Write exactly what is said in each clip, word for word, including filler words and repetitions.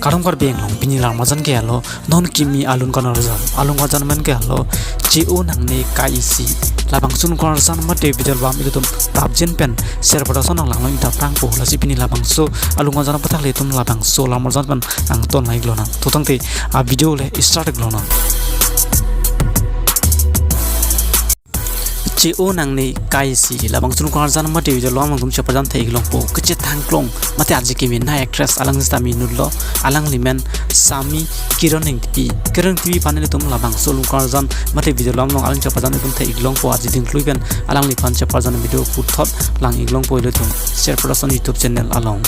Kardom Karbi Anglong, pini alam arjan ke helo, non kimi alun karjan, alun karjan amen ke helo, Che-o nangne kai isi. Labangso alun karjan mate video album ilitum prapjin pen share button along nanglong idap prangpo. Lasi pini labangso alun karjan aputhak ilitum labangso alam arjan pen nangton lang-ik lonang. To tangte a video le start ik lonang. Che-o nangne kai isi, labangso alun karjan mate video album along itum cheparjan thek-ik longpo. Kachethang klong mate arje kimi nai actress alang sitame inutlo, alangli men Sami Kiron Engtipi. Kiron Engtipi aphan ilitum labangso alun karjan mate video album along alang cheparjan itum thek-ik longpo. Arje dingklui pen alangliphan cheparjan video puthot lang-ik longpo ilitum Share Production YouTube channel along.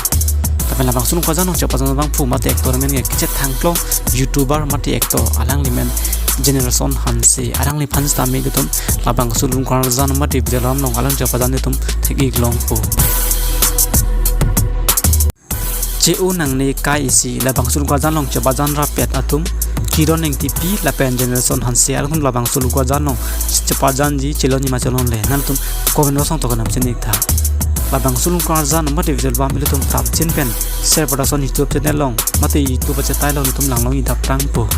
Lapen labangso alun karjan along cheparjan abangphu mate actor amen ke kachethang klong YouTuber mate actor, alangli men Generation Hanse. Alangliphan sitame ilitum labangso alun karjan mate video album along alang cheparjan itum thek-ik longpo. Che-o nangne kai isi, labangso alun karjan along cheparjan rapet atum Kiron Engtipi lapen Generation Hanse, alanglitum labangso alun karjan along cheparjanji chelongji ma chelongle, nangtum comment box along to kanam chini tha. Labangso alun karjan mate video album ilitum prapjin pen Share Production YouTube channel along mate YouTube achetai along itum nanglong idap prangpo.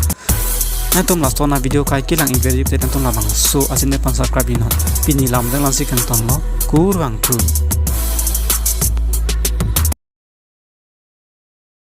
Nangtum last on a video kai kelang-ik veri te nangtum labangso a channel aphan subscribe iknon. Pini alam deng langsi kangtonlo, kurvangthu.